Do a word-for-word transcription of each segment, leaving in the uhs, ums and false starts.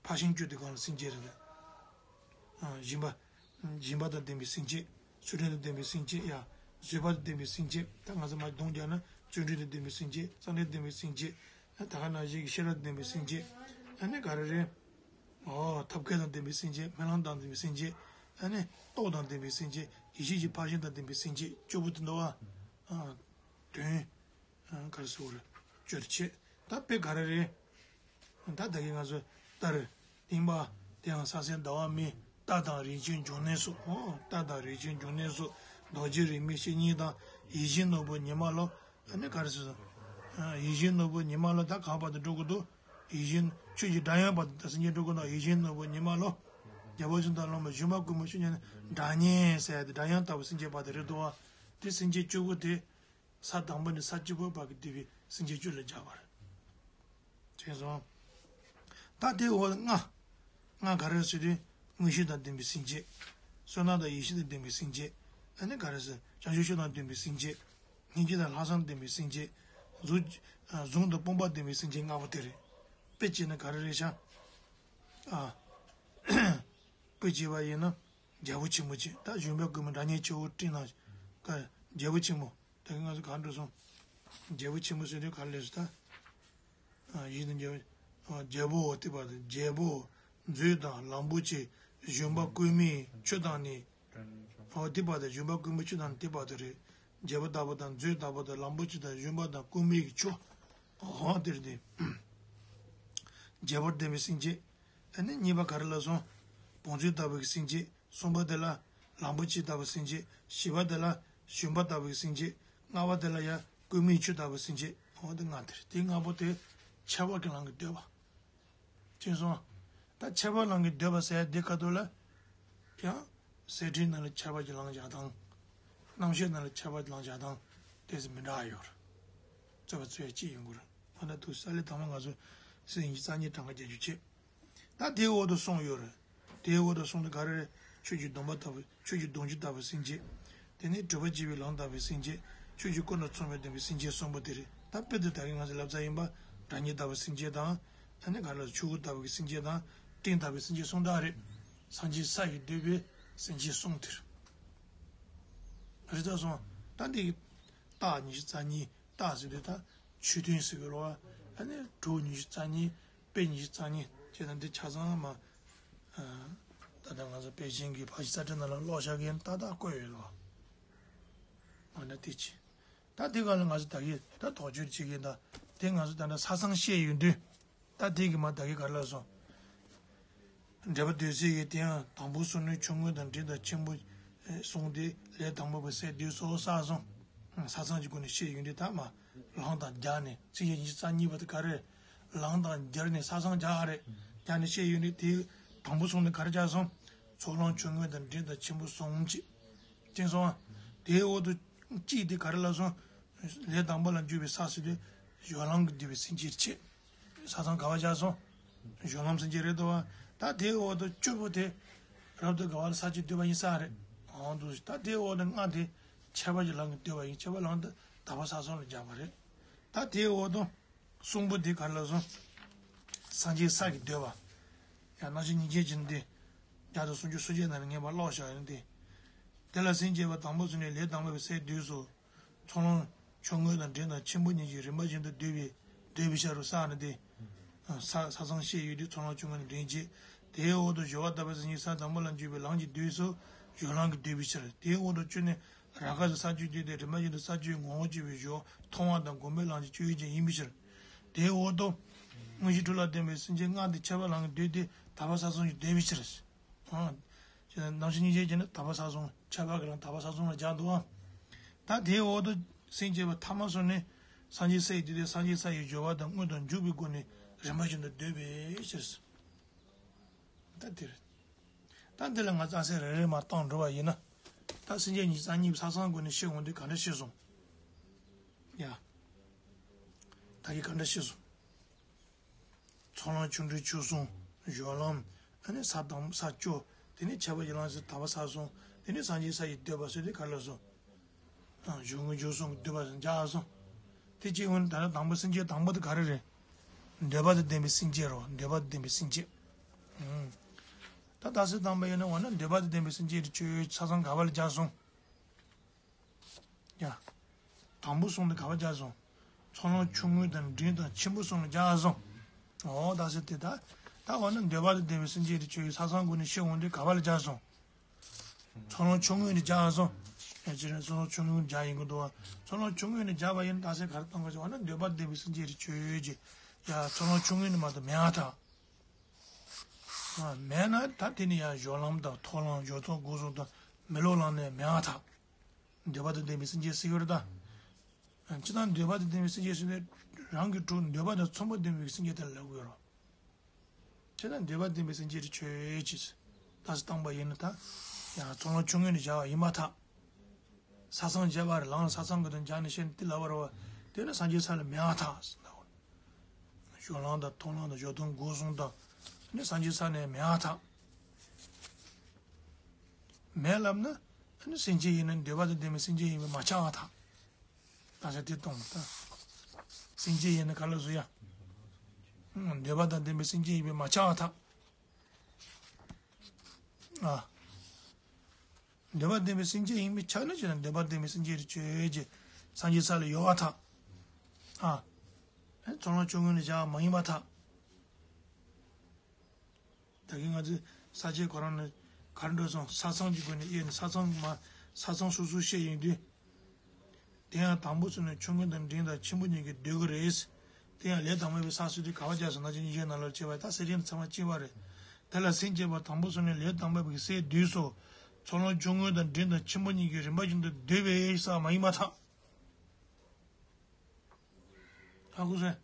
ཕར་ཕྱིན་བཅུ་དེ་གང་ལ་སེམས་བསྐྱེད་རེད། ཨ། སྦྱིན་པ། སྦྱིན་པ་དང་ལྡན་པའི་སེམས་བསྐྱེད། ཚུལ་ཁྲིམས་དང་ལྡན་པའི་སེམས་བསྐྱེད། ཡ། བཟོད་པ་དང་ལྡན་པའི་སེམས་བསྐྱེད། ད་ང་ཚོ་མར་གདོང་བརྒྱབ་ན་བརྩོན་འགྲུས་དང་ལྡན་པའི་སེམས་བསྐྱེད། བརྩོན་འགྲུས་དང་ལྡན་པའི་སེམས་བསྐྱེད། ད་ག་ནང་བཞིན་གྱི་ཤེས་རབ་དང་ལྡན་པའི་སེམས་བསྐྱེད། ཨ་ནི་ག་རེ་རེད། ཨོ། ཐབས་མཁས་དང་ལྡན་པའི་སེམས་བསྐྱེད། སྨོན་ལམ་དང་ལྡན་པའི་སེམས་བསྐྱེད། ཨ་ནི་སྟོབས་དང་ལྡན་པའི་སེམས་བསྐྱེད། ཡེ་ཤེས་ཀྱི་ཕར་ཕྱིན་དང་ལྡན་པའི་སེམས་བསྐྱེད། བཅུ་པོ་དེ་འདུག་བ། ཨ། དོན། ཨ། ག་རེ་ཟེར་དགོས་རེད། བཅུ་དེ་བྱས། ད་དཔེ་ག་རེ་རེད། ད་ད་གིན་ང་ཚོ་ལྟར། གླིང་པ། དེའང་ས་སེར་ཟླ་བ་མེ། རྟ་དང་རིན་ཆེན་འབྱུང་གནས་སོགས། ཨོ། རྟ་དང་རིན་ཆེན་འབྱུང་གནས་སོགས། རྡོ་རྗེ་རིས་མེད་བཤེས་གཉེན་དང་། ཡིད་བཞིན་ནོར་བུ་ཉི་མ་ལོ། ཨ་ནི་ག་རེ་ཟེར་སོང་། ཨ། ཡིད་བཞིན་ནོར་བུ་ཉི་མ་ལོ། ད་ག་བར་དུ་འགྲོ་གི་འདུག་ཡིད་བཞིན་ཆོས་ཀྱི་སྒྲ་དབྱངས་བར་དུ་ད་སེམས་བསྐྱེད་འགྲོ་གི་འདུག་ཡིད་བཞིན་ནོར་བུ་ཉི་མ་ལོ། རྒྱལ་པོ་ཆེན་དང་ལོངས་པ་སྦྱིན་པ་ཀུན་སྨོན་ཆོས་ཉན། སྒྲ་སྙན་ཟེར་ཡ་དེ་སྒྲ་དབྱངས་ལྟ་བུ་སེམས་བསྐྱེད་པ་དེ་རེད་འདུག་བ། དེ་སེམས་བསྐྱེད་བཅུ་པོ་དེ། ས་དང་པོ་ནས་ས་བཅུ་པོ་བར་གྱི་བསྡུས་པའི་སེམས་བསྐྱེད་བཅུ་ལ་སྦྱར་བ་རེད། དྲན་སོང་། ད་དེའི་འོག་ལ་ལྔ། ལྔ་ག་རེ་ཟེར་དུས། དངོས་གཞི་དང་ལྡན་པའི་སེམས་བསྐྱེད། བསོད་ནམས་དང་ཡེ་ཤེས་དང་ལྡན་པའི་སེམས་བསྐྱེད། ཨ་ནི་ག་རེ་ཟེར། བྱང་ཆུབ་ཕྱོགས་དང་ལྡན་པའི་སེམས་བསྐྱེད། སྙིང་རྗེ་དང་ལྷག་བསམ་ལྡན་པའི་སེམས་བསྐྱེད། གཟུགས། ཨ། གཟུངས་དང་སྤོབས་པ་ལྡན་པའི་སེམས་བསྐྱེད་ལྔ་པོ་དེ་རེད། དཔེ་བྱས་ན་ག་རེ་རེད་ཤག་ཨ། དཔེ་བྱས་པ་ཡིན་ན། རྒྱལ་པོ་ཆེན་པོ་ཅིག་ད་བཞུགས་པའི་སྐུ་མི་སྒྲ་སྙན་ཆེ་བོ་སྤྲིན་ནང་། ཀ། རྒྱལ་པོ་ཆེན་པོ། ད་གིན་ང་ཚོ་ག་འགྲོ་སོང་། རྒྱལ་པོ་ཆེན་པོ་ཟེར་དུས་ག་རེ་ལབ་སོང་ད། ཨ། ཡིན་ན་རྒྱལ་པོ། ཨ། རྒྱལ་པོ་དེ་བར་དུ། རྒྱལ་པོ། མཛོད་དང་ལམ་པོ་ཆེ། བཞོན་པ་རྐུན་མའི་ཆུ་དང་ནི། ཨོ། དེ་བར་དུ། བཞོན་པ་རྐུན་མའི་ཆུ་དང་ནི་དེ་བར་དུ་རེད། རྒྱལ་པོ་དག་པོ་དང་། མཛོད་དག་པོ་དང་། ལམ་པོ་ཆེ་དང་། བཞོན་པ་དང་རྐུན་མའི་ཆུ། ཨོ། དེ་རེད་དེ། རྒྱལ་པོ་ལྡན་པའི་སེམས་བསྐྱེད། ཨ་ནི་གཉིས་པ་ག་རེ་ལབ་སོང་། བང་མཛོད་ལྟ་བུའི་སེམས་བསྐྱེད། གསུམ་པ་དེ་ལ་ལམ་པོ་ཆེ་ལྟ་བུའི་སེམས་བསྐྱེད། བཞི་པ་དེ་ལ་བཞོན་པ་ལྟ་བུའི་སེམས་བསྐྱེད། ལྔ་པ་དེ་ལ་ཡང་རྐུན་མའི་ཆུ་ལྟ་བུའི་སེམས་བསྐྱེད། འོ་དེ་ལྔ་དེ་རེད། དེ་ལྔ་པོ་དེ་ཁྱད་པར་གྱི་ལམ་གྱིས་བསྡུས་པ། དྲན་སོང་། ད་ཁྱད་པར་ལམ་གྱིས་བསྡུས་པ་ཟེར་ཡ་དེ་ཁ་ཐུག་ལ། ཡང་། གསེར་ཕྲེང་ནང་ལ་ཁྱད་པར་གྱི་ལམ་བཞག་སྟངས། རྣམ་བཤད་ནང་ལ་ཁྱད་པར་གྱི་ལམ་བཞག་སྟངས། དེ་ཚོ་མི་འདྲ་བ་ཡོད་རེད། རྩོད་པ་རྩོད་ཡ་གཅིག་ཡོང་གི་རེད། འོ་ན་དུ་ས་ལེ་དང་པོ་ང་ཚོ་སེམས་ཉིད་རྩ་གཉིས་གྲངས་ཀ་བརྒྱད་ཅུ་བྱས། ད་དེའི་འོག་ཏུ་གསུམ་ཡོད་རེད། དེའི་འོག་ཏུ་གསུམ་དེ་ག་རེ་རེད། ཆོས་ཀྱི་སྡོམ་པ་ལྟ་བུ། ཆོས་ཀྱི་སྡོམ་རྒྱུན་ལྟ་བུའི་སེམས་བསྐྱེད། དེ་ནས་སྒྲུབ་པ་བྱེད་པའི་ལམ་ལྟ་བུའི་སེམས་བསྐྱེད། ཆོས་ཀྱི་སྐུ་དང་མཚུངས་པའི་ལྡན་པའི་སེམས་བསྐྱེད་གསུམ་པོ་དེ་རེད། ད་དཔེ་དེ་ད་གིན་ང་ཚོས་ལབ་ཚར་ཡིན་པ། སྒྲ་སྙན་ལྟ་བུའི་སེམས་བསྐྱེད་དང་། ཨ་ནི་ག་རེ་ལབ། ཆོས་སྐུ་ལྟ་བུའི་སེམས་བསྐྱེད་དང་། སྤྲིན་ལྟ་བུའི་སེམས་བསྐྱེད་གསུམ་དག་རེད། སངས་རྒྱས་ས་ཡིས་བསྡུས་པའི་སེམས་བསྐྱེད་གསུམ་དེ་རེད། རེད་ད་སོང་། ད་འདི་གི་རྟགས་ཉི་ཤུ་རྩ་གཉིས། རྟགས་ཟེར་དུས་ད་ཆོས་མཐུན་ཟེར་གི་རེད་བ། ཨ་ནི་དྲུག་ཉི་ཤུ་རྩ་གཉིས། དཔེ་ཉི་ཤུ་རྩ་གཉིས་བྱས་ན་འདི་ཆ་ཚང་མ། ཨ། ད་ལྟ་ང་ཚོ་པེ་ཅིང་གི་ཕར་ཕྱིན་རྩ་ཁྲིད་ནང་ལ་ཀློག་བཞག་གི་ཡིན། ཏག་ཏག་བཀོད་ཡོད་རེད་བ། འོ་ན་དེ་བྱས། ད་དེ་ག་ལ་ང་ཚོ་ད་གིན་ད་དོགས་གཅོད་བྱེད་ཀྱི་ཡིན་ད། དེ་ང་ཚོ་ད་ལྟ་ས་མཚམས་བཤད་ཡོང་དུས། ད་དེ་གི་མ་ད་གིན་ག་རེ་ལབ་སོང་། འགྲེལ་པ་སྡེ་སྲིད་ཀྱིས་དེ་ཡང་དང་པོ་གསུམ་ནི་ཆུང་ངུ་དང་འབྲིང་དང་ཆེན་པོ་གསུངས་ཏེ། ལས་དང་པོ་པའི་སས་བསྡུས་སོ་ཟེར་སོང་། ས་མཚམས་ཀྱི་སྒོ་ནས་བཤད་ཡོང་དུས་ད་མ། ལམ་དང་སྦྱར་ནས་ཚིག་གི་ཉི་ཤུ་རྩ་གཉིས་པ་དེ་ག་རེ། ལམ་དང་སྦྱར་ནས་ས་མཚམས་སྦྱར་རེད། སྦྱར་ནས་བཤད་ཡོང་དུས་དེའི་དང་པོ་གསུམ་ནི་ག་རེ་སྦྱར་སོང་། ཚོགས་ལམ་ཆུང་ངུ་དང་འབྲིང་དང་ཆེན་པོ་གསུམ་ཅིག་དྲན་སོང་ཨ། དེའི་འོག་ཏུ་གཅིག་དེ་ག་རེ་ལབ་སོང་། ལས་དང་པོ་ལ་འཇུག་པའི་ས་ཟེར་དུས། སྦྱོར་ལམ་གྱིས་བསྡུས་པའི་སེམས་བསྐྱེད་བྱེད། ས་མཚམས་ག་པར་སྦྱར་སོང་། སྦྱོར་ལམ་སེམས་བསྐྱེད་རེད་དོ། ད་དེའི་འོག་ཏུ་བཅུ་པོ་དེ། རབ་ཏུ་དགའ་བ་ལ་ས་བཅུ་བསྡུས་པ་ཡིན་ས་རེད། འོང་དུ་ད་དེའི་འོག་ཏུ་ལྔ་དེ། ཁྱད་པར་གྱི་ལམ་གྱིས་བསྡུས་པ་ཡིན། ཁྱད་པར་ལམ་དུ་དག་པ་ས་གསུམ་ལ་སྦྱར་བ་རེད། ད་དེའི་འོག་ཏུ། གསུམ་པོ་འདི་ག་རེ་ལབ་སོང་། སངས་རྒྱས་ས་ཀྱིས་བསྡུས་པ། ཡང་རྣམ་བཤད་སྙིང་རྗེ་ཅན་འདི། བརྒྱ་དང་སུམ་ཅུ་སོ་བརྒྱད་ནང་ནས་ངེས་པར་ཀློག་བཞག་ཡོད་དེ། དེ་ལ་སེམས་བསྐྱེད་པ་དང་པོ་ཚུན་ནས་ལས་དང་པོ་པའི་སས་བསྡུས་སོ། ཚོགས་ལམ་ཆུང་ངུ་དང་འབྲིང་དང་ཆེན་པོ་གཉིས་ཀྱིས་རིམ་པ་བཞིན་དུ་བསྡུས་པའི་བསྡུས་པའི་ཕྱིར་རོ་ས་ནི་དེ། ས་ས་མཚམས་བཤད་ཡོད་དུས་ཚོགས་ལམ་ཆུང་ངུ་དང་འབྲིང་བྱས། དེའི་འོག་ཏུ་སྦྱོར་བ་ལྟ་བུ་ཟིན་ཅིང་ས་དང་པོ་ལ་འཇུག་པའི་ལམ་གྱིས་བསྡུས་སོ། སྦྱོར་ལམ་གྱིས་བསྡུས་པའི་ཕྱིར། དེའི་འོག་ཏུ་བཅུ་ནི། རང་ཁ་ཟེར་ས་བཅུ་བསྡུས་ཏེ་རིམ་པ་བཞིན་དུ་ས་བཅུའི་ངོ་བོ་གཅིག་པའི་གཞུང་མཐོང་བ་དང་སྒོམ་པའི་ལམ་གྱི་སྤྱོད་ཡུལ་ཅན་ཡིན་པའི་ཕྱིར། དེའི་འོག་ཏུ། དངོས་གཞི་དྲུག་ལ་ལྡན་པའི་སེམས་བསྐྱེད་ལྔ་དེ་ཁྱད་པར་ལམ་གྱིས་བསྡུས་ཏེ་དག་པ་ས་གསུམ་གྱིས་བསྡུས་པའི་ཕྱིར། ཨང་། ཅེས་ན་རྣམ་བཤད་སྙིང་རྗེ་ཅན་ནི་དག་པ་ས་གསུམ་ཁྱད་པར་གྱི་ལམ་དག་པ་ས་གསུམ་ལ་སྦྱར་འདུག་ཨང་། ད་དེའི་འོག་ཏུ་སེམས་བསྐྱེད་པ་ཐ་མ་གསུམ་ནི། སངས་རྒྱས་ས་ཡིས་བསྡུས་ཏེ་སངས་རྒྱས་ས་ཡི་སྦྱོར་བ་དང་དངོས་དང་འཇུག་པའི་སྒོ་ནས་རིམ་པ་བཞིན་དུ་བསྡུས་པའི་ཕྱིར། ད་དེ་རེད། ད་འདི་ལ་ང་རྩ་ཚིག་རེ་རེ་མར་བཏང་འགྲོ་བ་ཡིན་ན། ད་སེམས་བསྐྱེད་ཉི་ཤུ་རྩ་གཉིས་པོ་ས་མཚམས་སྒོ་ནས་བཤད་འོང་དུས་ག་འདྲ་བཤད་སོང་། ཡ། ད་གིན་ག་འདྲ་བཤད་སོང་། ཚོགས་ལམ་ཆུང་འབྲིང་ཆུང་གསུམ། སྦྱོར་ལམ། ཨ་ནི་ས་དང་ས་བཅུ། དེ་ནས་ཁྱད་པར་གྱི་ལམ་ཟེར་དག་པ་ས་གསུམ། དེ་ནས་སངས་རྒྱས་ས་ཡིས་བསྡུས་པ་ཟེར་དུས་ག་རེ་ལབ་སོང་། ཨ། གཞུང་གི་འཇུག་གསུམ་གྱིས་བསྡུས་པ་ཟེར་སྦྱར་སོང་། དེ་གཅིག་འོན་ད་ནི་དང་པོ་སེམས་བསྐྱེད་དང་པོ་དེ་ག་རེ་རེད། འདོད་པ་དང་ལྡན་པའི་སེམས་བསྐྱེད་རོ། འདོད་པ་དང་ལྡན་པའི་སེམས་བསྐྱེད། ད་རྟགས་གསལ་བཏང་པ་ཡིན་ན་འོ་ན་འདོད་པ་དང་ལྡན་པའི་སེམས་ཅན་དེ་ཆོས་ཅན། ས་མཚམས་ག་པ་ལ་སྦྱར་སོང་། ཡ། དང་པོ་གསུམ་དེ་ག་པར་སྦྱར་སོང་། ཚོགས་ལམ་ཆུང་ངུ་དང་འབྲིང་དང་ཆེན་པོ་གསུམ་ལ་སྦྱར་སོང་། འོ་རྟགས་གསལ་དེ་ད། ད་འོ་ན་འདོད་པ་དང་ལྡན་པའི་སེམས་ཅན་དེ་ཆོས་ཅན། ས་མཚམས་སྒོ་ནས་ཤེས་འོང་དུས་ག་པ་ལ་སྦྱར་སོང་། ཚོགས་ལམ་ཆུང་ངུ་ནས་སྦྱར་སོང་། ཡང་ཅི་རེད། ཚོགས་ལམ་ཆུང་ངུ་ནས་སྦྱར་ཡིན་དགོས་འདུག་བ། ཚོགས་ལམ་ཆུང་ངུ་ནས་སྦྱར་བ་ཡིན་ན་རྟགས་གསལ་ག་རེ་གཏོང་དགོས་ཟེར་བ་ན་འདོད་པ་ལྡན་པའི་སེམས་ཅན་རེ་ཆོས་ཅན། ཡ་ཚོགས་ལམ་ཆུང་ངུ་ནས་མ་གཏོགས་མེད་པར་ཐལ། ཨ། མེད་ན་ད་དེ་ནི་ཡང་སྦྱོར་ལམ་དང་རྟོག་ལམ་སྦྱོར་ཚོགས་སྒོ་གསུམ་དང་མི་སློབ་ལམ་ནས་མེད་པར་ཐལ། འདོད་པ་དང་ལྡན་པའི་སེམས་ཅན་ཟེར་གྱི་རེད་ད། སྤྱིར་བཏང་འདོད་པ་དང་ལྡན་པའི་སེམས་ཅན་ཟེར་ནས་རང་གི་གྲོགས་འདོད་པ་དང་མཚུངས་པ་ལྡན་པའི་སེམས་ཅན་དེ་ལ་ལབ་དགོས་རེད། བྱས་ན་འདོད་པ་ལྡན་པའི་སེམས་ཅན་རེ་ཆོས་ཅན། རྟགས་གསལ་བཏང་པ་ཡིན་ན་ད། ཡང་ཚོགས་ལམ་ཆུང་ངུ་ནས་སྦྱར་བ་ཡིན་པར་ཐལ། ས་མཚམས་སྦྱར་བ་རེད། ལམ་ལ་ས་མཚམས་ཀྱི་དོན་སྦྱར་ནས་བཤད་ནས་དེ་ལབ་པ་རེད་བ། དེ་ནི་སངས་རྒྱས་ས་ལ་མེད་པར་ཐལ་ཟེར་ལབ་པ་རེད། སྦྱོར་ལམ་དང་རྟོག་ལམ་དང་སྦྱོར་ཚོགས་སྒོ་གསུམ་དང་། ནི་སངས་རྒྱས་ས་ནས་མེད་པར་ཐལ། མེད་ལབ་ན། ནི་སེམས་ཅན་ཡིན་ན་འདོད་པ་དང་ལྡན་པའི་སེམས་ཅན་ཡིན་པས་མ་ཁྱབ་པར་ཐལ། རྟགས་གསལ་དེ་གཏོང་དང་། སེམས་ཅན་ཡིན་ན་ག་ལ་བཟོ་ཡ། འདོད་པ་དང་ལྡན་པའི་སེམས་ཅན་ཡིན་པས་མ་ཁྱབ་པར་ཐལ། ཨ། འདོད་པ་ལྡན་པའི་སེམས་ཅན་ཡིན་པས་ཁྱབ་ན་བྱས་ན་འདོད་པ་ལྡན་པའི་སེམས་ཅན་རེ་ཆོས་ཅན། སངས་རྒྱས་ས་ལ་ཡོད་པར་ཐལ། ཨ། ཚོགས་ལམ་ཆུང་ངུ་ནས་སྦྱར་བ་མ་ཡིན་པར་ཐལ། ད་གིན་ང་ཚོས་ས་བཅད་ཁོ་རང་ནས་ག་རེ་འགྲོ་སོང་། ས་མཚམས་ཀྱི་སྒོ་ནས་དབྱེ་ནས་ས་མཚམས་མ་ས་མཚམས་སོ་སོ་བཤད་ཡོང་དུས། དེ་ཡང་དང་པོ་ཚུ་ནི་ཆུང་ངུ་དང་འབྲིང་དང་ཆེན་པོ་གཉིས་ཀྱིས་འདོད་ཀྱི་རེད། དེ་ཡང་ལས་དང་པོ་པའི་ས་ཟེར་དུས་ག་པར་སྦྱར་སོང་། ན་ཅི་གཉིས་ཆར་ནང་ལོགས་སྐྱེ་བ་ད་ཟེར་དེ་ཚང་མ་སྐྱེ་བ་རེད། དེ་ལ་སེམས་བསྐྱེད་པ་དང་པོ་ཚུ་ནི་ལས་དང་པོ་པའི་སས་བསྡུས་སོ། ཚོགས་ལམ་ཆུང་ངུ་དང་འབྲིང་དང་ཆེན་པོ་གཉིས་ཀྱིས་རིམ་པ་བཞིན་དུ་འདོད་པའི་ས་མ་ཡིན་པར་ཐལ། ཧ་གོ་སོང་།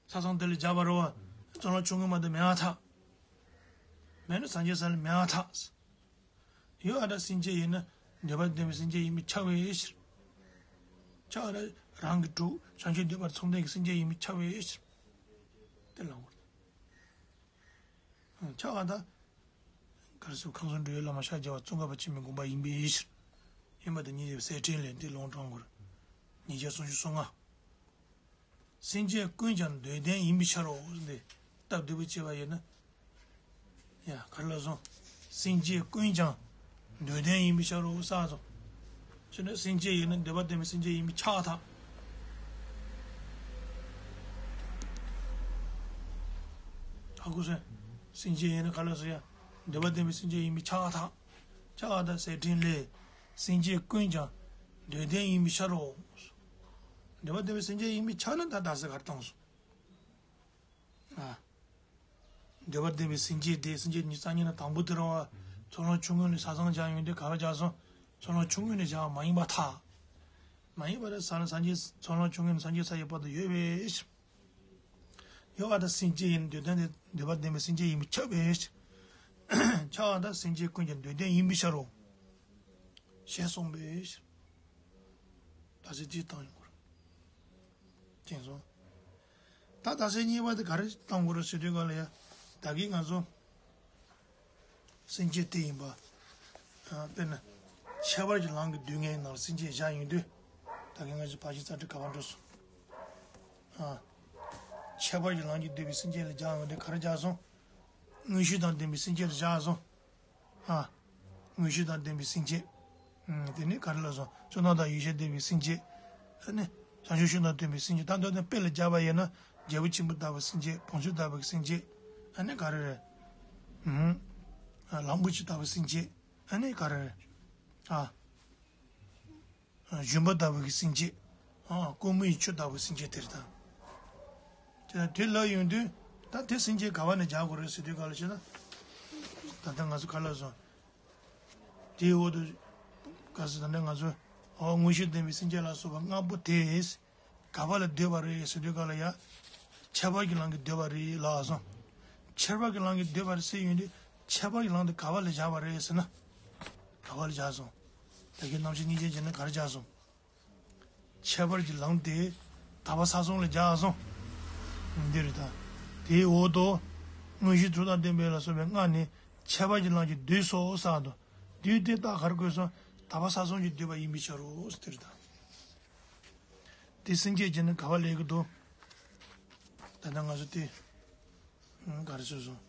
ས་མཚམས་དེ་ལ་སྦྱར་བ་རེད་བ། ཚོགས་ལམ་ཆུང་ངུ་མ་གཏོགས་མེད་པར་ཐལ། མེད་ན་སངས་རྒྱས་ས་ལ་མེད་པར་ཐལ། ཡོད་ཨ་ད་སེམས་ཅན་ཡིན་ན་འདོད་པ་ལྡན་པའི་སེམས་ཅན་ཡིན་པས་ཁྱབ་པའི་ཕྱིར། ཁྱབ་ཨ་ད་རང་གི་གྲོགས་བྱང་ཆུབ་འདོད་པར་མཚུངས་ལྡན་གྱི་སེམས་ཅན་ཡིན་པས་ཁྱབ་པའི་ཕྱིར། དེ་ལ་འོ། ཁྱབ་ཨ་ད། གར་སོགས་ཁམས་གསུམ་འགྲོ་བའི་བླ་མ་ཤཱཀྱ་བ་ཙོང་ཁ་པ་ཆེན་པོའི་དགོངས་པ་ཡིན་པའི་ཕྱིར། ཡིན་པ་དང་ཉིད་ཀྱི་སེར་ཕྲེང་ལས་འདི་ལུང་དྲངས་དགོས། ཉིས་བརྒྱ་སུམ་ཅུ་སོ་ལྔ། སེམས་ཅན་ཀུན་ཀྱང་འདོད་ལྡན་ཡིན་པའི་ཕྱིར་རོ། འདི་སྟབས་བདེ་པོ་བྱས་པ་ཡིན་ན། ཡ་ག་རེ་ལབ་སོང་། སེམས་ཅན་ཀུན་ཀྱང་འདོད་ལྡན་ཡིན་པའི་ཕྱིར་རོ་ཟེར་སོང་། ཅི་ནས་སེམས་ཅན་ཡིན་ན་འདོད་པ་ལྡན་པའི་སེམས་ཅན་ཡིན་པས་ཁྱབ་པར་ཐལ། ཧ་གོ་སོང་། སེམས་ཅན་ཡིན་ན་ག་ལ་སོང་ཡ། འདོད་པ་ལྡན་པའི་སེམས་ཅན་ཡིན་པས་ཁྱབ་པར་ཐལ། ཁྱབ་པར་ཐལ་སེར་ཕྲེང་ལས། སེམས་ཅན་ཀུན་ཀྱང་འདོད་ལྡན་ཡིན་པའི་ཕྱིར་རོ། འདོད་པ་ལྡན་པའི་སེམས་ཅན་ཡིན་པས་ཁྱབ་ན་ད་རྟགས་གསལ་ག་རེ་བཏང་སོང་། ཨ། འདོད་པ་ལྡན་པའི་སེམས་ཅན་དེ། སེམས་ཅན་ཉིད་རྩ་ཉིད་ནི་དང་པོ་དེ་རེད་བ། ཚོགས་ལམ་ཆུང་ངུ་ནས་ས་མཚམས་སྦྱར་ཡོང་དུས་ག་པར་སྦྱར་སོང་། ཚོགས་ལམ་ཆུང་ངུ་ནས་སྦྱར་བ་མ་ཡིན་པར་ཐལ། མ་ཡིན་པར་ཐལ་ཟེར་ན་སངས་རྒྱས་ཚོགས་ལམ་ཆུང་ངུ་ནས་སངས་རྒྱས་ས་ཡི་བར་དུ་ཡོད་པའི་ཕྱིར། ཡོད་པར་ཐལ་སེམས་ཅན་ཡིན་ན་འདོད་ལྡན་དེ་འདོད་པ་ལྡན་པའི་སེམས་ཅན་ཡིན་པས་ཁྱབ་པའི་ཕྱིར། ཁྱབ་པར་ཐལ་སེམས་ཅན་ཀུན་ཀྱང་འདོད་ལྡན་ཡིན་པའི་ཕྱིར་རོ། ཞེས་གསུངས་པའི་ཕྱིར། རྟགས་གསལ་གཅིག་བཏང་ཡོང་དགོས་རེད། མཁྱེན་སོང་། ད་རྟགས་གསལ་གཉིས་པ་དེ་ག་རེ་བཏང་དགོས་རེད་ཟེར་དུས་ག་ལ་ཡ། ད་གིན་ང་ཚོ་སེམས་བསྐྱེད་དེ་ཡིན་པ། ཨ། དཔེར་ན། ཁྱད་པར་གྱི་ལམ་གྱི་སྡུག་བསྔལ་ནང་སེམས་བསྐྱེད་བཞག་ཡོང་དུས། ད་གིན་ང་ཚོ་ཕར་ཕྱིན་རྩ་ཁྲིད་ག་པར་འགྲོ་སོང་། ཨ། ཁྱད་པར་གྱི་ལམ་གྱིས་བསྡུས་པའི་སེམས་བསྐྱེད་ལ་སྦྱར་ཡོང་དུས་ག་རེ་སྦྱར་སོང་། དངོས་གཞི་དང་ལྡན་པའི་སེམས་བསྐྱེད་ལ་སྦྱར་སོང་། ཨ། དངོས་གཞི་དང་ལྡན་པའི་སེམས་བསྐྱེད། ཨ། དེ་ནི་ག་རེ་ལབ་སོང་། བསོད་ནམས་དང་ཡེ་ཤེས་ལྡན་པའི་སེམས་བསྐྱེད། ཨ་ནི། བྱང་ཆུབ་ཤིང་དང་ལྡན་པའི་སེམས་བསྐྱེད། ད་མདོར་ན་དཔེ་ལ་སྦྱར་བ་ཡིན་ན་རྒྱལ་པོ་ཆེན་པོ་ལྟ་བུའི་སེམས་བསྐྱེད། བང་ཆུབ་ལྟ་བུའི་སེམས་བསྐྱེད། ཨ་ནི་ག་རེ་རེད། ཨུམ། ཨ། ལམ་པོ་ཆེ་ལྟ་བུའི་སེམས་བསྐྱེད། ཨ་ནི་ག་རེ་རེད། ཨ། ཨ། བཞོན་པ་ལྟ་བུའི་སེམས་བསྐྱེད། ཨ། ཀུ་མུད་ཆུ་ལྟ་བུའི་སེམས་བསྐྱེད་དེ་རེད་ད། དེ་དེ་ལབ་ཡོང་དུས། ད་དེ་སེམས་བསྐྱེད་ག་པ་ནས་སྦྱར་དགོས་རེད་ཟེར་དུས་ག་ལ་བྱས་ན། ད་ལྟ་ང་ཚོ་ག་ལ་སོང་། དེའི་འོག་ཏུ། ག་ཟེར་ད་ནི་ང་ཚོ། འོ་དངོས་གཞི་ལྡན་པའི་སེམས་བསྐྱེད་ལ་སོགས་པ་ལྔ་པོ་དེ། ག་པ་ལ་འདོད་པ་རེད་ཟེར་དུས་ག་ལ་ཡ། ཁྱད་པར་གྱི་ལམ་གྱིས་འདོད་པ་རེད་ལབ་སོང་། ཁྱད་པར་གྱི་ལམ་གྱིས་འདོད་པ་རེད་ཟེར་ཡོང་དུས་ཁྱད་པར་གྱི་ལམ་དེ་ག་པ་ལ་བཞག་པ་རེད་ཟེར་ན། ག་པ་ལ་བཞག་སོང་། ད་གིན་རྣམ་བཤད་སྙིང་རྗེ་བྱས་ན་ག་རེ་བཞག་སོང་། ཁྱད་པར་གྱི་ལམ་དེ་དག་པ་ས་གསུམ་ལ་སྦྱར་སོང་། འདི་རེད་ད། དེའི་འོག་ཏུ། དངོས་གཞི་དྲུག་དང་ལྡན་པའི་ལ་སོགས་པའི་ལྔ་ནི་ཁྱད་པར་གྱི་ལམ་གྱིས་བསྡུས་སོ་ཟེར་དུས། བསྡུས་དེ་རྟགས་ག་རེ་བཀོད་སོང་། དག་པ་ས་གསུམ་གྱིས་བསྡུས་པ་ཡིན་པའི་ཕྱིར་རོ་ཟེར་དེ་རེད་ད། དེ་སེམས་བསྐྱེད་ཀྱི་ནི་ག་པ་ལས་ཀྱི་འདུག་ད་ལྟ་ང་ཚོ་དེ། ཨང་། ག་རེ་ཟེར་སོང་།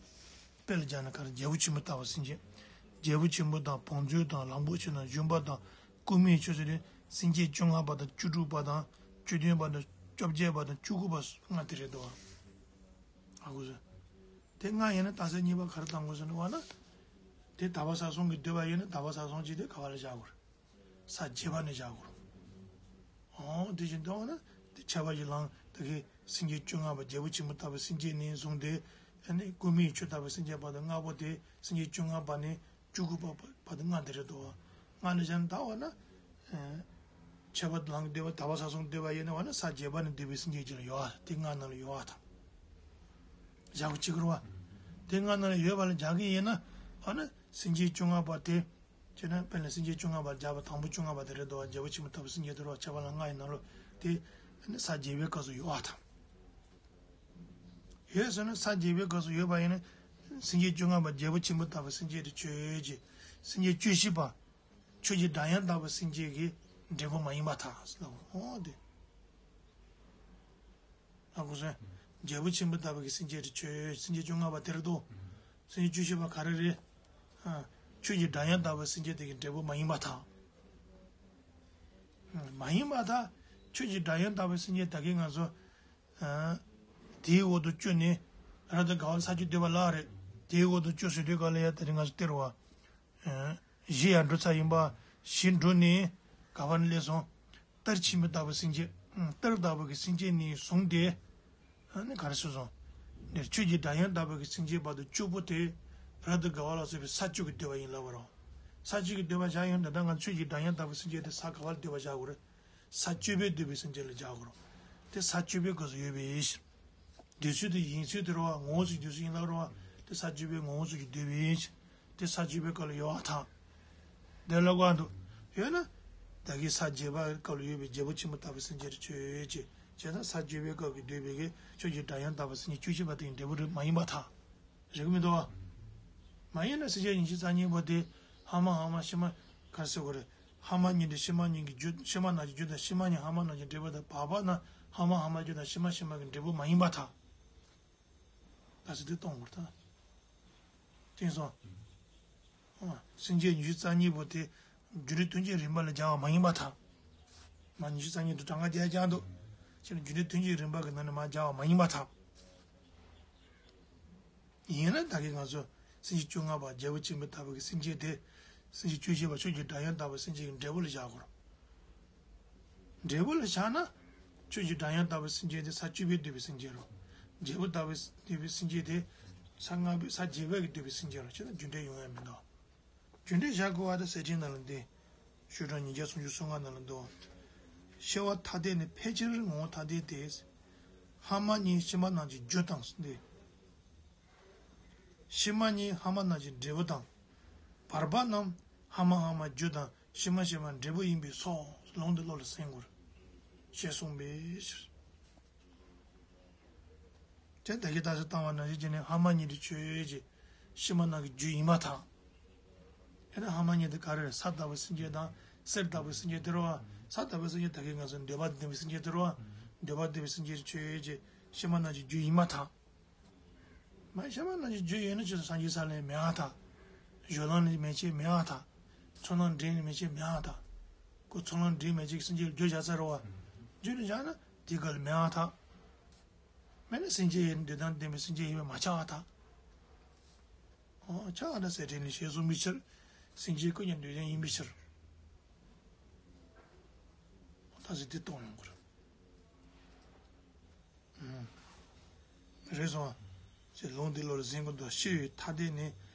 དཔེ་ལ་སྦྱར་ན་ག་རེ། རྒྱལ་པོ་ཆེན་པོ་ལྟ་བུ་སེམས་བསྐྱེད། རྒྱལ་པོ་ཆེན་པོ་དང་བང་མཛོད་དང་གླང་པོ་ཆེ་དང་ཞུན་པ་དང་ཀུ་མུད་ཆུ་ཟེར་ཏེ་སེམས་བསྐྱེད་བཅོ་ལྔ་པ་དང་བཅུ་དྲུག་པ་དང་བཅུ་བདུན་པ་དང་བཅོ་བརྒྱད་པ་དང་བཅུ་དགུ་པ་ལྔ་དེ་རེད་དོ། ཨ་ཁུ་ཚོ། དེ་ལྔ་ཡིན་ན་རྟགས་གསལ་གཉིས་པ་ག་རེ་བཏང་དགོས་ཟེར་ན་བ་ན། དེ་དག་པ་ས་གསུམ་གྱི་འདོད་པ་ཡོད་ན་དག་པ་ས་གསུམ་གྱི་དེ་ག་བ་ལ་བཞག་དགོས་རེད། ས་བརྒྱད་པ་ནས་བཞག་དགོས་རེད། ཨོ་དེ་བཞིན་དུ་བ་ན་དེ་ཁྱད་པར་གྱི་ལམ་དེ་གའི་སེམས་བསྐྱེད་བཅོ་ལྔ་པ་རྒྱལ་པོ་ཆེན་པོ་ལྟ་བུའི་སེམས་བསྐྱེད་ནས་བཟུང་སྟེ་ཨ་ནི་ཀུ་མུད་ཆུ་ལྟ་བུའི་སེམས་བསྐྱེད་བར་དུ་ལྔ་པོ་དེ་སེམས་བསྐྱེད་བཅོ་ལྔ་པ་ནས་བཅུ་དགུ་པ་བར་དུ་ལྔ་དེ་རེད་དོ། ལྔ་ནས་བཞག་ན་ད་བ་ན། ཁྱད་པར་ལམ་གྱི་འདོད་པ་དག་པ་ས་གསུམ་འདོད་པ་ཡོད་ན་བ་ན་ས་བརྒྱད་པ་ནས་འདོད་པའི་སེམས་བསྐྱེད་ཅིག་ལ་ཡོད་ཨ། དེ་ལྔ་ནང་ལ་ཡོད་ཨ་ཐང་། བཞག་གི་ཅིག་རུ་བ། དེ་ལྔ་ནང་ལ་ཡོད་པ་ལ་སྦྱར་གི་ཡིན་ན་བ་ན་སེམས་བསྐྱེད་བཅོ་ལྔ་པ་དེ། བྱས་ན་དཔེར་ན་སེམས་བསྐྱེད་བཅོ་ལྔ་པ་སྦྱར་བ་དང་པོ་བཅོ་ལྔ་པ་དེ་རེད་དོ། རྒྱལ་པོ་ཆེན་པོ་ལྟ་བུ་སེམས་བསྐྱེད་དེ་རུ་བ་ཁྱད་པར་ལམ་ལྔ་ཡི་ནང་ལོ་དེ་ནི་ས་བརྒྱད་པའི་སྐབས་སུ་ཡོད་ཨ་ཐང་། ཡོད་ཟེར་ན་ས་བརྒྱད་པའི་སྐབས་སུ་ཡོད་པ་ཡིན་ན་སེམས་བསྐྱེད་བཅོ་ལྔ་པ་རྒྱལ་པོ་ཆེན་པོ་ལྟ་བུ་སེམས་བསྐྱེད་དེ་ཆོས་ཅན། སེམས་བསྐྱེད་བཅུ་བཞི་པ། ཆོས་ཀྱི་སྒྲ་དབྱངས་ལྟ་བུ་སེམས་བསྐྱེད་ཀྱི་འབྲས་བུ་མ་ཡིན་པར་ཐལ་ཟེར་ལ། འོ་དེ། ཨ་ཁུ་སོན། རྒྱལ་པོ་ཆེན་པོ་ལྟ་བུ་གི་སེམས་བསྐྱེད་དེ་ཆོས་སེམས་བསྐྱེད་བཅོ་ལྔ་པ་དེ་རེད་དོ། སེམས་བསྐྱེད་བཅུ་བཞི་པ་ག་རེ་རེད། ཨ། ཆོས་ཀྱི་སྒྲ་དབྱངས་ལྟ་བུ་སེམས་བསྐྱེད་དེ་གི་འབྲས་བུ་མ་ཡིན་པར་ཐལ། མ་ཡིན་པར་ཐལ། ཆོས་ཀྱི་སྒྲ་དབྱངས་ལྟ་བུ་སེམས་བསྐྱེད་ད་གིན་ང་ཚོ། དེའི་འོག་ཏུ་བཅུག་ནས་རབ་ཏུ་དགའ་བ་ལ་ས་བཅུ་འདོད་པ་ལ་རེད། དེའི་འོག་ཏུ་བཅུག་ཟེར་དུས་ག་ལ་ཡ་དེ་རིང་ང་ཚོ་སྟེར་བ། གཞི་ཡང་འགྲོ་ཚར་ཡིན་པ། གཞི་འགྲོ་ནས་ག་བ་ནས་སླེབས་སོང་། གཏེར་ཆེན་པོ་ལྟ་བུའི་སེམས་བསྐྱེད། གཏེར་ལྟ་བུ་གི་སེམས་བསྐྱེད་ནས་བཟུང་སྟེ། ཨ་ནི་ག་རེ་ཟེར་སོང་། འདིར་ཆོས་ཀྱི་སྒྲ་དབྱངས་ལྟ་བུ་གི་སེམས་བསྐྱེད་བར་དུ་བཅུ་པོ་དེ། རབ་ཏུ་དགའ་བ་ལ་སོགས་པའི་ས་བཅུ་གི་འདོད་པ་ཡིན་ལབ་པ་རེད། ས་བཅུ་གི་འདོད་པ་བཞག་ཡོང་ད་ལྟ་ང་ཆོས་ཀྱི་སྒྲ་དབྱངས་ལྟ་བུའི་སེམས་བསྐྱེད་དེ་ས་ག་བ་ལ་འདོད་པ་བཞག་དགོས་རེད། ས་བཅུ་པའི་འདོད་པའི་སེམས་བསྐྱེད་ལ་བཞག་དགོས་རེད། དེ་ས་བཅུ་པའི་སྐབས་སུ་ཡོད་པའི་ཕྱིར། འདོད་ཚུལ་དེ་ཡིན་ཚུལ་དེ་རེད་བ། ངོ་བོ་ཚུལ་འདོད་ཚུལ་ཡིན་ལབ་རེད་བ། དེ་ས་བཅུ་པའི་ངོ་བོ་ཚུལ་གྱི་འདོད་པའི་ཕྱིར། དེ་ས་བཅུ་པའི་སྐབས་ལ་ཡོད་པར་ཐལ། དེ་ལ་བཀག་འདུག་ཡོད་ན། ད་གིན་ས་བརྒྱད་པའི་སྐབས་ལ་ཡོད་པའི་རྒྱལ་པོ་ཆེན་པོ་ལྟ་བུའི་སེམས་བསྐྱེད་དེ་ཆོས་ཅན། བྱས་ན་ས་བཅུ་པའི་སྐབས་ཀྱི་འདོད་པའི་གི་ཆོས་ཀྱི་སྒྲ་དབྱངས་ལྟ་བུའི་སེམས་བསྐྱེད་བཅུ་བཞི་པ་དེ་ཡི་འབྲས་བུ་རེད་མ་ཡིན་པར་ཐལ། རེད་གི་མི་འདུག་བ། མ་ཡིན་ན་སེམས་བསྐྱེད་ཉི་ཤུ་རྩ་གཉིས་པོ་དེ་ཧ་མ་ཧ་མ་ཤི་མ་ག་རེ་ཟེར་དགོས་རེད། ཧ་མ་གཉིས་དེ་ཤི་མ་གཉིས་ཀྱི་རྒྱུ། ཤི་མ་རྣམས་ཀྱི་རྒྱུ་དང་ཤི་མ་གཉིས་ཧ་མ་རྣམས་ཀྱི་འབྲས་བུ་དང་བར་པ་རྣམས་ཧ་མ་ཧ་མ་རྒྱུ་དང་ཤི་མ་ཤི་མ་གི་འབྲས་བུ་མ་ཡིན་པར་ཐལ། ད་ཟེར་དུས་གཏོང་དགོས་ད། བསྟན་སོང་། ཨ། སེམས་བསྐྱེད་ཉི་ཤུ་རྩ་གཉིས་པོ་དེ་རྒྱུ་འབྲས་དོན་གཅིག་རིམ་པ་ལ་སྦྱར་བ་མ་ཡིན་པར་ཐལ། མ་ཉི་ཤུ་རྩ་གཉིས་དུ་གྲངས་ཀ་བརྒྱད་སྦྱར་འདུག་ཕྱིར་རྒྱུ་འབྲས་དོན་གཅིག་རིམ་པ་གི་ནང་ནས་མར་སྦྱར་བ་མ་ཡིན་པར་ཐལ། ཡིན་ན་ད་གིན་ང་ཚོ་སེམས་བསྐྱེད་བཅོ་ལྔ་པ་རྒྱལ་པོ་ཆེན་པོ་ལྟ་བུ་གི་སེམས་བསྐྱེད་དེ། སེམས་བསྐྱེད་བཅུ་བཞི་པ་ཆོས་ཀྱི་སྒྲ་དབྱངས་ལྟ་བུའི་སེམས་བསྐྱེད་ཀྱི་འབྲས་བུ་ལ་བཞག་དགོས་རེད། འབྲས་བུ་ལ་བཞག་ན། ཆོས་ཀྱི་སྒྲ་དབྱངས་ལྟ་བུའི་སེམས་བསྐྱེད་དེ་ས་བཅུ་པས་བསྡུས་པའི་སེམས་བསྐྱེད་རེད། རྒྱལ་པོ་ལྟ་བུའི་བསྡུས་པའི་སེམས་བསྐྱེད་དེ། ས་ལྔ་པའི་ས་བརྒྱད་པ་གིས་བསྡུས་པའི་སེམས་བསྐྱེད་རེད། བྱས་ན་རྒྱུ་འབྲས་ཡོང་ཡ་མི་འདུག་རྒྱུ་འབྲས་བཞག་དགོས་པ་དེ་གསེར་ཕྲེང་ནང་ལ་འདི། ཤོག་གྲངས་ཉིས་བརྒྱ་སུམ་ཅུ་སོ་ལྔ་ནང་ལ་འདུག་ཤེས་པ་ཐ་དད་ནི་ཕལ་ཆེར་ངོ་བོ་ཐ་དད་དེ། ཧ་མ་གཉིས་ཤི་མ་རྣམས་ཀྱི་རྒྱུ་དང་འདི། ཤི་མ་གཉིས་ཧ་མ་རྣམས་ཀྱི་འབྲས་བུ་དང་། བར་པ་རྣམས་ཧ་མ་ཧ་མ་རྒྱུ་དང་ཤི་མ་ཤི་མ་འབྲས་བུ་ཡིན་པས་སོ། ལུང་འདི་བློ་ལ་སེམས་དགོས། ཞེས་གསུངས་པའི་ཕྱིར། དེ་ད་གིན་ད་ཟེར་བཏང་བ་ནང་བཞིན་བྱས་ནས་ཧ་མ་གཉིས་དེ་ཆོས་ཅན། ཤི་མ་རྣམས་ཀྱི་རྒྱུ་ཡིན་པར་ཐལ། ཡང་ན་ཧ་མ་གཉིས་དེ་ག་རེ་རེད། ས་ལྟ་བུའི་སེམས་བསྐྱེད་དང་གསེར་ལྟ་བུའི་སེམས་བསྐྱེད་དེ་རེད་བ། ས་ལྟ་བུའི་སེམས་བསྐྱེད་ད་གིན་ང་ཚོ་འདོད་པ་ལྡན་པའི་སེམས་བསྐྱེད་དེ་རེད་བ། འདོད་པ་ལྡན་པའི་སེམས་བསྐྱེད་དེ་ཆོས་ཅན། ཤི་མ་རྣམས་ཀྱི་རྒྱུ་ཡིན་པར་ཐལ། མ་ཤི་མ་རྣམས་ཀྱི་རྒྱུ་ཡིན་ན་ཆོས་སངས་རྒྱས་ས་ལས་མེད་པར་ཐལ། གཞུང་ལམ་ནི་མེད་ཅེས་མེད་པར་ཐལ། ཚོགས་ལམ་འབྲས་ནི་མེད་ཅེས་མེད་པར་ཐལ། ཁོ་ཚོགས་ལམ་འབྲས་མེད་ཅེས་སེམས་བསྐྱེད་རྒྱུ་བཞག་ཚར་བ། རྒྱུ་ནི་བཞག་ན་དེ་ག་ལ་མེད་པར་ཐལ། མེད་ན་སེམས་བསྐྱེད་ཡིན་འདོད་དང་ལྡན་པའི་སེམས་བསྐྱེད་ཡིན་པས་མ་ཁྱབ་པར་ཐལ། ཨོ་ཁྱབ་པར་ཐལ་ཟེར་དྲན་ནས་ཞེས་གསུངས་པའི་ཕྱིར། སེམས་བསྐྱེད་ཀུན་ཀྱང་འདོད་ཅན་ཡིན་པའི་ཕྱིར། ད་ཟེར་དེ་གཏོང་ཡོང་དགོས་རེད། རེད་སོང་། ཅེས་ལུང་འདི་བློ་ལ་ཟིན་དགོས་འདུག་ཤེས་པ་ཐ་དད་ནི་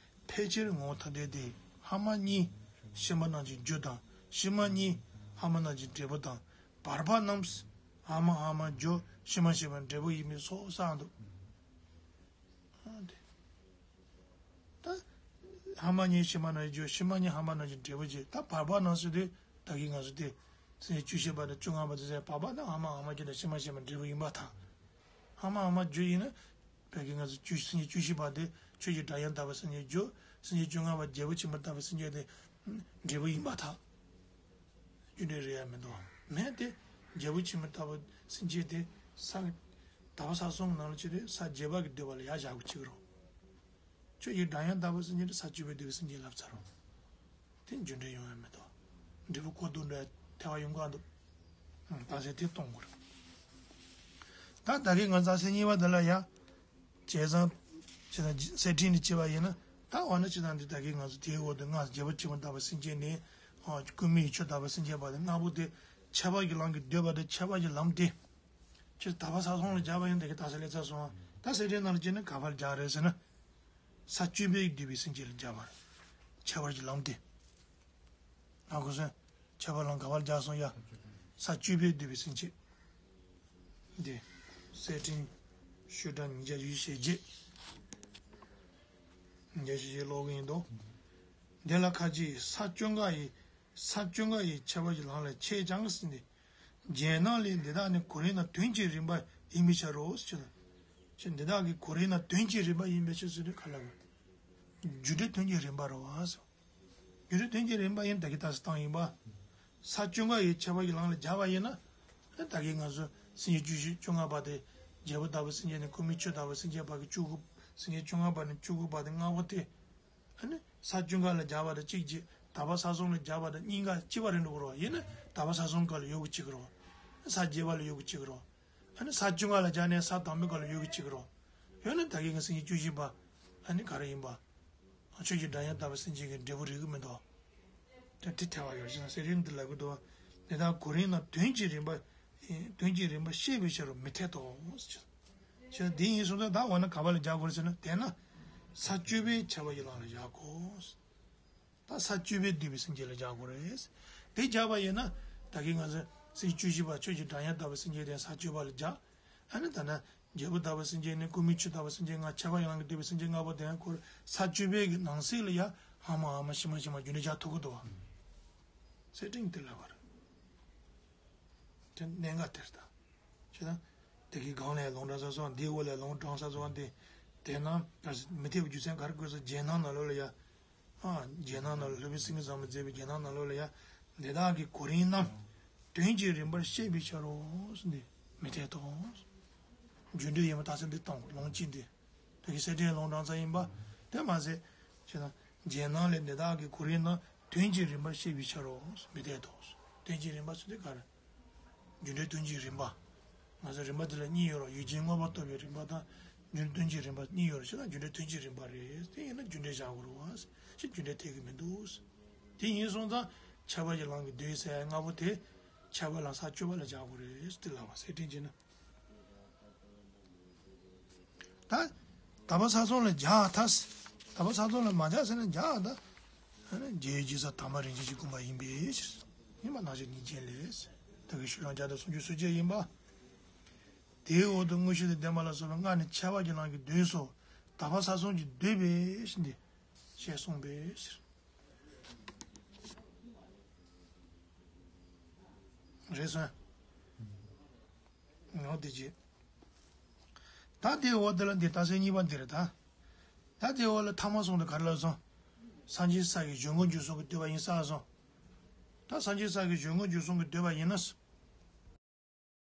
ཕལ་ཆེར་ངོ་བོ་ཐ་དད་དེ། ཧ་མ་གཉིས་ཤི་མ་རྣམས་ཀྱི་རྒྱུ་དང་། ཤི་མ་གཉིས་ཧ་མ་རྣམས་ཀྱི་འབྲས་བུ་དང་། བར་པ་རྣམས་ཧ་མ་ཧ་མ་རྒྱུ། ཤི་མ་ཤི་མ་འབྲས་བུ་ཡིན་པས་སོ་གསུངས་འདུག་ཨ་དེ། ད། ཧ་མ་གཉིས་ཤི་མ་རྣམས་ཀྱི་རྒྱུ། ཤི་མ་གཉིས་ཧ་མ་རྣམས་ཀྱི་འབྲས་བུ་བྱས། ད་བར་པ་རྣམས་ཟེར་དུས་ད་གིན་ང་ཚོ་དེ། སེམས་བསྐྱེད་བཅུ་བཞི་པ་དང་བཅོ་ལྔ་པ་དེ་ཚོ་བར་པ་རྣམས་ཧ་མ་ཧ་མ་རྒྱུ་དང་ཤི་མ་ཤི་མ་འབྲས་བུ་ཡིན་པར་ཐལ། ཧ་མ་ཧ་མ་རྒྱུ་ཡིན་ན། བོད་ཀྱི་ང་ཚོ་བཅུ་སེམས་བསྐྱེད་བཅུ་བཞི་པ་དེ་ཆོས་ཀྱི་སྒྲ་དབྱངས་ལྟ་བུ་སེམས་བསྐྱེད་རྒྱུ། སེམས་བསྐྱེད་བཅོ་ལྔ་པ་རྒྱལ་པོ་ཆེན་པོ་ལྟ་བུ་སེམས་བསྐྱེད་དེ། འབྲས་བུ་ཡིན་པར་ཐལ། རྒྱུ་འབྲས་རེད་ཡ་མི་འདུག་མེད་དེ། རྒྱལ་པོ་ཆེན་པོ་ལྟ་བུ་སེམས་བསྐྱེད་དེ། ས། དག་པ་ས་གསུམ་ནང་ལ་ཆེ་དེ་ས་བརྒྱད་པ་གི་འདོད་པ་ལ་ཡར་བཞག་དགོས་ཅིག་རོ། ཆོས་ཀྱི་སྒྲ་དབྱངས་ལྟ་བུ་སེམས་ཅན་དེ་ས་བཅུ་པའི་བསྡུས་པའི་སེམས་ཅན་ལབ་ཚར་རོ། དེ་འགྱུར་འགྲོས་ཡོང་ཡ་མེད་དོ། འབྲས་བུ་གོ་བསྡུར་འདྲ་ཐལ་བ་ཡོང་ག་འདུག་ད་ཟེར་དེ་གཏོང་དགོས་རེད། ད་ད་གིན་ང་ཚོ་ཚེ་གཉིས་པ་འདི་ལ་ཡ། བྱས་ཙང་། ཇི་ལྟར་གསེར་ཕྲེང་ནས་བྱས་པ་ཡིན་ན། ད་འོ་ན་ཇི་ལྟར་འདི་ད་གིན་ང་ཚོ་དེའི་འོག་ཏུ་སྔར་རྒྱལ་པོ་ཆེན་པོ་ལྟ་བུ་སེམས་ཅན་ནི། ཨ། སྐུ་མི་ཡི་ཆོས་ལྟ་བུ་སེམས་ཅན་པ་དེ་ལྔ་པོ་དེ། ཁྱད་པར་གྱི་ལམ་གྱིས་བསྡུས་པ་དེ་ཁྱད་པར་གྱི་ལམ་དེ། ཁྱེད་དག་པ་ས་སོང་ལ་སྦྱར་བ་ཡིན་ད་གིན་ད་ས་ལེ་ཚ་སོང་ཨ། ད་གསེར་ཕྲེང་ནང་ལ་ཅི་ནི་ག་པར་སྦྱར་རེད་ཟེར་ན། ས་བཅུ་པས་བསྡུས་པའི་སེམས་ཅན་ལ་སྦྱར་བ་རེད། ཁྱད་པར་གྱི་ལམ་དེ། ཨ་ཁུ་སོན། ཁྱད་པར་ལམ་ག་པར་སྦྱར་སོང་ཡ། ས་བཅུ་པས་བསྡུས་པའི་སེམས་ཅན། འདི། གསེར་ཕྲེང་། ཤོག་གྲངས་ཉིས་བརྒྱ་བཞི་བཅུ་ཞེ་བརྒྱད། ཉིས་བརྒྱ་ཞེ་བརྒྱད་ཀློག་གི་ཡིན་དོ། འདི་ལ་ཁ་ཅིག་ས་བཅུ་ཀ་ཡི། ས་བཅུ་ཀ་ཡི་ཁྱད་པར་གྱི་ལམ་ལ་ཆེས་ཀྱང་ཟིན་ཏེ། རྒྱན་སྣང་ལས་འདི་དག་ནི་གོ་རིམ་དང་དོན་གྱི་རིམ་པ་ཡིན་པའི་ཕྱིར་རོ་ཞེས། ཅེས་འདི་དག་གི་གོ་རིམ་དང་དོན་གྱི་རིམ་པ་ཡིན་པའི་ཕྱིར་ཟེར་དུས་ག་ལ་གོ། རྒྱུ་འབྲས་དོན་གྱི་རིམ་པ་རོ་ཨ་ཟེར། རྒྱུ་འབྲས་དོན་གྱི་རིམ་པ་ཡིན་ད་གིན་ད་ས་བཏང་ཡིན་པ། ས་བཅུ་ཀ་ཡི་ཁྱད་པར་གྱི་ལམ་ལ་སྦྱར་བ་ཡིན་ན། ད་གིན་ང་ཚོ་སེམས་ཅན་བཅུ་བཞི་བཅོ་ལྔ་པ་དེ། རྒྱལ་པོ་ལྟ་བུ་སེམས་ཅན་ནི་སྐུ་མི་ཆོས་ལྟ་བུ་སེམས་ཅན་པ་གི་བཅུ་དགུ། སེམས་ཅན་བཅོ་ལྔ་པ་ནི་བཅུ་དགུ་པ་དེ་ལྔ་པོ་དེ། ཨ་ནི་ས་བཅུ་ཀ་ལ་སྦྱར་བ་དང་གཅིག་བྱས། དག་པ་ས་སོང་ལ་སྦྱར་བ་དང་གཉིས་ཀ་གཅིག་པ་རེད་འགྲོ་གི་རོ། ཡིན་ན་དག་པ་ས་སོང་ཀ་ལ་ཡོད་གི་གཅིག་གི་རོ། ས་བརྒྱད་པ་ལ་ཡོད་གི་གཅིག་གི་རོ། ཨ་ནི་ས་བཅུ་ཀ་ལ་སྦྱར་ནས་ས་དང་པོའི་ཀ་ལ་ཡོད་གི་གཅིག་གི་རོ། ཡོད་ན་ད་གིན་ང་སེམས་ཅན་བཅུ་བཞི་པ། ཨ་ནི་ག་རེ་ཡིན་པ། ཆོས་ཀྱི་སྒྲ་དབྱངས་ལྟ་བུ་སེམས་ཅན་གྱི་འབྲས་བུ་རེད་གི་མི་འདུག་དེ་དེ་ཐལ་བ་ཡོད་ཅེ་ན་གསེར་ཕྲེང་འདི་ལ་གི་འདུག་དེ་དག་གོ་རིམ་ན་དོན་གྱི་རིམ་པ། དོན་གྱི་རིམ་པ་ཤེས་པའི་ཕྱིར་རོ་མི་འཐད་དོ། ཞེས། ཞེས་དེ་ཡིན་སོང་ཙང་ད་འོ་ན་ག་པ་ལ་སྦྱར་དགོས་རེད་ཟེར་ན་དེས་ན། ས་བཅུ་པའི་ཁྱད་པར་གྱི་ལམ་ལ་སྦྱར་དགོས། ད་ས་བཅུ་པས་བསྡུས་པའི་སེམས་ཅན་ལ་སྦྱར་དགོས་རེད། དེ་སྦྱར་བ་ཡིན་ན། ད་གིན་ང་ཚོ་སེམས་བཅུ་བཞི་པ་ཆོས་ཀྱི་སྒྲ་དབྱངས་ལྟ་བུ་སེམས་ཅན་དེ་ས་བཅུ་པ་ལ་སྦྱར། ཨ་ནི་ད་ན། རྒྱལ་པོ་ལྟ་བུ་སེམས་ཅན་ནི་སྐུ་མི་ཆོས་ལྟ་བུ་སེམས་ཅན་ལྔ་ཁྱད་པར་གྱི་ལམ་གྱིས་བསྡུས་པའི་སེམས་ཅན་ལྔ་པོ་དེ་ཡང་ཁོ་ས་བཅུ་པའི་གི་ནང་གསེས་ལ་ཡ་ཧ་མ་ཧ་མ་ཤི་མ་ཤི་མ་རྒྱུ་འབྲས་སྦྱར་ཐུབ་ཀྱི་འདུག་བ། གསེར་ཕྲེང་དེ་ལ་བར། དེ་གནད་འགག་དེར་ད། ཅེ་ན། དེ་གི་སྒང་ལས་ལུང་དྲངས་ས་སོགས་འདིའི་འོག་ལས་ལུང་དྲངས་ས་སོགས་འདི། དེ་ན། མི་འཐད་པའི་རྒྱུ་མཚན་ག་རེ་བཀོད་ས་རྒྱན་སྣང་ནང་ལོགས་ལ་ཡ། ཨ། རྒྱན་སྣང་ནང་ལ་སློབ་དཔོན་སེང་གེ་བཟང་པོས་མཛད་པའི་རྒྱན་སྣང་ནང་ལོགས་ལ་ཡ། འདི་དག་གི་གོ་རིམ་རྣམས། དོན་གྱི་རིམ་པར་ཤེས་པའི་ཕྱིར་རོ། འདི་མི་འཐད་དོ། རྒྱུ་འབྲས་ཡིན་པ་རྟགས་མཚན་འདི་སྟོན་ལུང་གཅིག་འདི། དེ་གི་གསེར་ཕྲེང་ལུང་དྲངས་ས་ཡིན་པ། དེ་མ་ཟད། ཅེ་ན། རྒྱན་སྣང་ལས་འདི་དག་གི་གོ་རིམ་རྣམས་དོན་གྱི་རིམ་པར་ཤེས་པའི་ཕྱིར་རོ། མི་འཐད་དོ། དོན་གྱི་རིམ་པ་ཟེར་དུས་ག་རེ། རྒྱུ་འབྲས་དོན་གྱི་རིམ་པ། ང་ཚོ་རིམ་པ་འདི་ལ་གཉིས་ཡོད་རོ། ཡུལ་ཅན་མངོན་པར་རྟོགས་པའི་རིམ་པ་དང་། རྒྱུ་འབྲས་དོན་གྱི་རིམ་པ་གཉིས་ཡོད་རོ། ཞེ་ན་རྒྱུ་འབྲས་དོན་གྱི་རིམ་པ་རེད། དེ་ཡིན་ན་རྒྱུ་འབྲས་བཞག་དགོས་རེད་བ། ཞེ་རྒྱུ་འབྲས་འཐད་ཀྱི་མི་འདུག་དེ་ཡིན་སོང་ཙང་ཁྱད་པར་གྱི་ལམ་གྱིས་བསྡུས་ཟེར་ཡ་ལྔ་པོ་དེ། ཁྱད་པར་ལམ་ས་བཅུ་པ་ལ་སྦྱར་དགོས་རེད་དེ་ལབ་པ་གསེར་ཕྲེང་བྱས་ན། ད། དག་པ་ས་སོང་ལ་སྦྱར་ད། དག་པ་ས་སོང་ལ་མ་སྦྱར་ཟེར་ན་སྦྱར་ད། ཨ་ནི་རྒྱལ་བའི་རྗེས་སུ་དམ་པ་རིན་ཆེན་གྱིས་བསྐུལ་བ་ཡིན་པའི་ཕྱིར། ཡིན་པ་ནང་བཞིན་ཉིད་ཅན་ལས། ད་གི་ཤོག་གྲངས་བརྒྱ་དང་སུམ་ཅུ་སོ་བརྒྱད་ཡིན་པ། དེའི་འོག་ཏུ་དངོས་གཞི་དང་ལྡན་པ་ལ་སོགས་པ་ལྔ་ནི་ཁྱད་པར་གྱི་ལམ་གྱིས་བསྡུས་སོ། དག་པ་ས་སོང་གིས་བསྡུས་པའི་ཕྱིར་འདི། ཞེས་གསུངས་པའི་ཕྱིར། རེད་སོང་། ངོ་དེ་རྗེས། ད་དེའི་འོག་དེ་ལ་འདི་རྟགས་གསལ་གཉིས་པ་འདི་རེད་ད། ད་དེའི་འོག་ལ་ཐ་མ་གསུམ་དུ་ག་རེ་ལབ་སོང་། སངས་རྒྱས་ས་གི་གཞུང་གི་འཇུག་གསུམ་གྱིས་བསྡུས་པ་ཡིན་ས་སོང་། ད་སངས་རྒྱས་ས་གི་གཞུང་གི་འཇུག་གསུམ་གྱིས་བསྡུས་པ་ཡིན་ན།